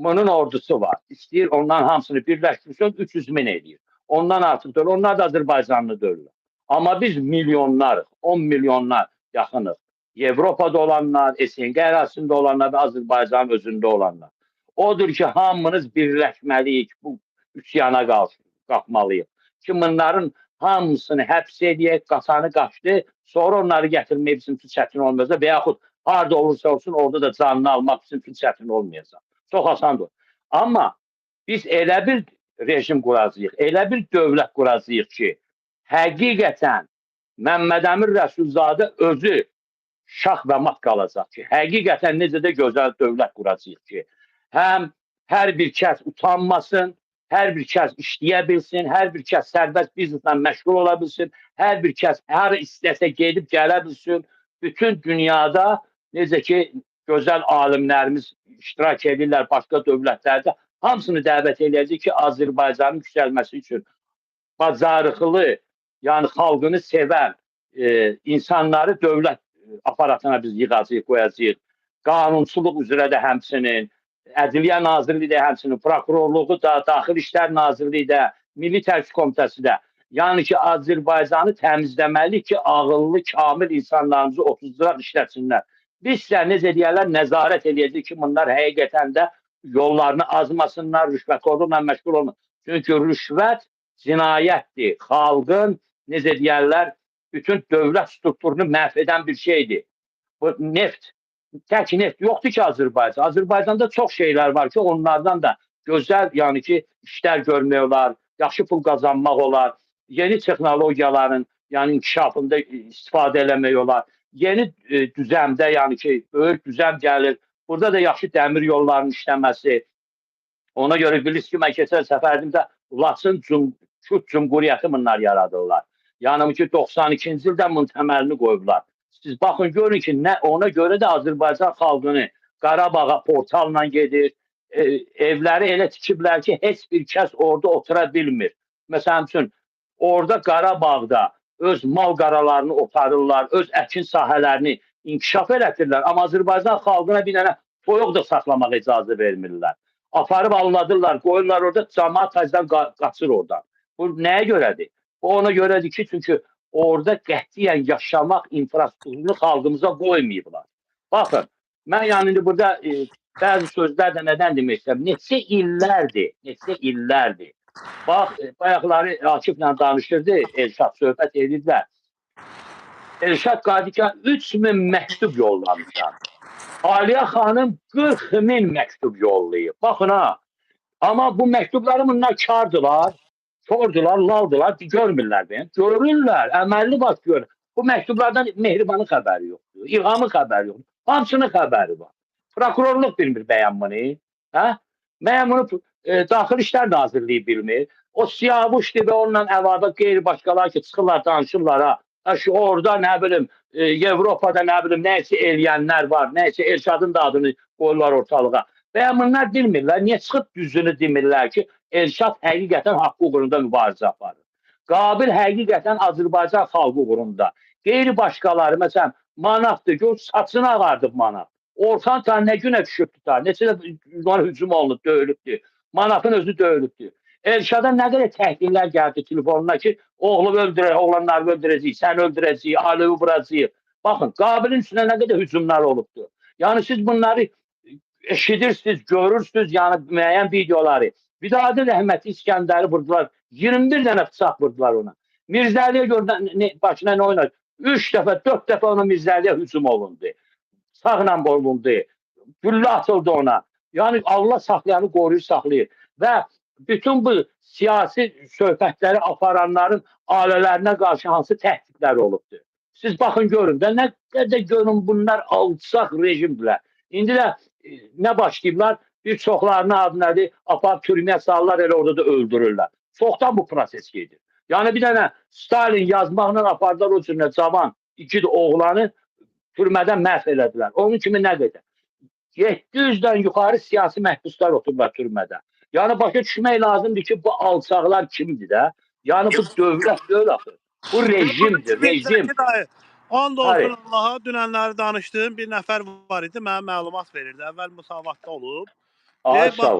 Bunun ordusu var. İstəyir onların hamısını birləşdirsin, 300 min eləyir. Ondan artıq deyil. Onlar da Azərbaycanlı deyirlər. Amma biz milyonlarıq, 10 milyonlar yaxınıq. Avropada olanlar, SNG ərazisində olanlar və Azərbaycanın özündə olanlar. Odur ki, hamımız birləşməliyik, bu üsyana qalxmalıyıq. Ki, bunların hamısını həbs eləyək, qaçanı qaçdı, sonra onları gətirmək bizim üçün çətin olmayacaq və yaxud harada olursa olsun, orada da canını almaq bizim üçün çətin olmayacaq. Çox asandır. Amma biz elə bir rejim quracağıq, elə bir dövlət quracağıq ki, həqiqətən Məmməd Əmin Rəsulzadə özü şax və mat qalacaq ki, həqiqətən necə də gözəl dövlət quracağıq ki, həm hər bir kəs utanmasın, hər bir kəs işləyə bilsin, hər bir kəs sərbəst bizneslə məşğul ola bilsin, hər bir kəs hara istəsə gedib gələ bilsin. Bütün dünyada necə ki gözəl alimlərimiz iştirak edirlər başqa dövlətlərdə, hamısını dəvət eləyəcək ki, Azərbaycanın yüksəlməsi üçün bacarıqlı, yəni xalqını sevən insanları dövlət aparatına biz yığacağıq, qoyacağıq. Qanunçuluq üzrə də həmçinin, Ədliyyə Nazirliyi də həmçinin, prokurorluğu da, Daxili İşlər Nazirliyi də, Milli Təftiş Komitəsi də. Yəni ki, Azərbaycanı təmizləməliyik ki, ağıllı, kamil insanlarımızı otuzduraq işlətsinlər. Biz isə necə deyərlər, nəzarət eləyəcəyik ki, bunlar həqiqətən də yollarını azmasınlar, rüşvətxorluqla məşğul olmasınlar. Çünki rüşvət cinayətdir. Xalqın, necə deyərlər, bütün dövlət strukturunu məhv edən bir şeydir. Bu neft, tək neft yoxdur ki Azərbaycan. Azərbaycanda çox şeylər var ki, onlardan da gözəl, yəni ki, işlər görmək olar, yaxşı pul qazanmaq olar, yeni texnologiyaların, yəni inkişafında istifadə eləmək olar. Yeni düzəmdə, yəni ki, böyük düzəm gəlir. Burada da yaxşı dəmir yollarının işləməsi. Ona görə bilirsiniz ki, mən keçən səfərimdə Laçın Kürt Cümhuriyyəti bunlar yaradırlar. Yəni ki, 92-ci ildə bunun təməlini qoyublar. Siz baxın görün ki, nə ona görə də Azərbaycan xalqını Qarabağa portalla gedir. Evləri elə tikiblər ki, heç bir kəs orada otura bilmir. Məsələn üçün, orada Qarabağda öz mal qaralarını otarırlar, öz əkin sahələrini inkişaf elətdirlər. Amma Azərbaycan xalqına bir dənə toyuq da saxlamağa icazə vermirlər. Aparıb alladırlar, qoyurlar orada, camaat tacdan qaçır oradan. Bu nəyə görədir? Bu ona görədir ki, çünki orada qətiyyən yaşamaq infrastrukturunu xalqımıza qoymayıblar. Baxın, mən yəni indi burada bəzi sözlər də nədən demək istəyirəm? Neçə illərdir, neçə illərdir. Bax, bayaqları Akiflə danışırdı, Elşad söhbət edirdilər. Elşad Qadikan 3000 məktub yollamışlar. Aliyə xanım 40 min məktub yollayıb. Baxın ha. Amma bu məktubları bunlar kardılar, kordular, laldılar, görmürlər beni. Görürlər, əməlli baş görür. Bu məktublardan Mehribanın xəbəri yoxdur, İlhamın xəbəri yoxdur. Hamısının xəbəri var. Prokurorluq bilmir bəyən bunu. Hə? Bəyən bunu Daxili İşlər Nazirliyi bilmir. O Siyavuşdur və onunla əlavə qeyri başqalar ki, çıxırlar, danışırlar ha. Ha şu orada nə bilim, Avropada nə bilim, nəsə eləyənlər var, nəsə Elşadın da adını qoyurlar ortalığa. Və bunlar bilmirlər, niyə çıxıb düzünü demirlər ki, Elşad həqiqətən haqqı uğrunda mübarizə aparır. Qabil həqiqətən Azərbaycan xalqı uğrunda. Qeyri başqaları, məsələn, Manatdır, gör saçını ağardıb Manat. Orxan ta nə günə düşübdür ta, neçə də ona hücum olunub, döyülübdür. Manatın özü döyülübdür. Elşada nə qədər təhdidlər gəldi telefonuna ki, oğlu öldürər, oğlanları öldürəcəyik, səni öldürəcəyik, ailəvi vuracağıq. Baxın, Qabilin üstünə nə qədər hücumlar olubdur. Yəni siz bunları eşidirsiniz, görürsünüz, yəni müəyyən videoları. Vidadi rəhmətli İskəndəri vurdular. 21 dənə bıçaq vurdular ona. Mirzəliyə görə başına nə oynadı? 3 dəfə, 4 dəfə ona Mirzəliyə hücum olundu. Sağla olundu. Güllə atıldı ona. Yəni Allah saxlayanı qoruyur, saxlayır. Və bütün bu siyasi söhbətləri aparanların ailələrinə qarşı hansı təhdidlər olubdur? Siz baxın görün də nə qədər görün bunlar alçaq rejimdirlər. İndi də nə başlayıblar? Bir çoxlarını adı nədir? Aparıb türməyə salırlar, elə orada da öldürürlər. Çoxdan bu proses gedir. Yəni bir dənə Stalin yazmaqla apardılar o cürlə cavan iki oğlanı türmədən məhv elədilər. Onun kimi nə qədər? 700-dən yuxarı siyasi məhbuslar otururlar türmədə. Yəni başa düşmək lazımdır ki, bu alçaqlar kimdir də? Yəni bu dövlət deyil axı. Bu rejimdir, rejim. And olsun Allaha, dünənləri danışdığım bir nəfər var idi, mənə məlumat verirdi. Əvvəl Müsavatda olub. Ay Ey, sağ ol.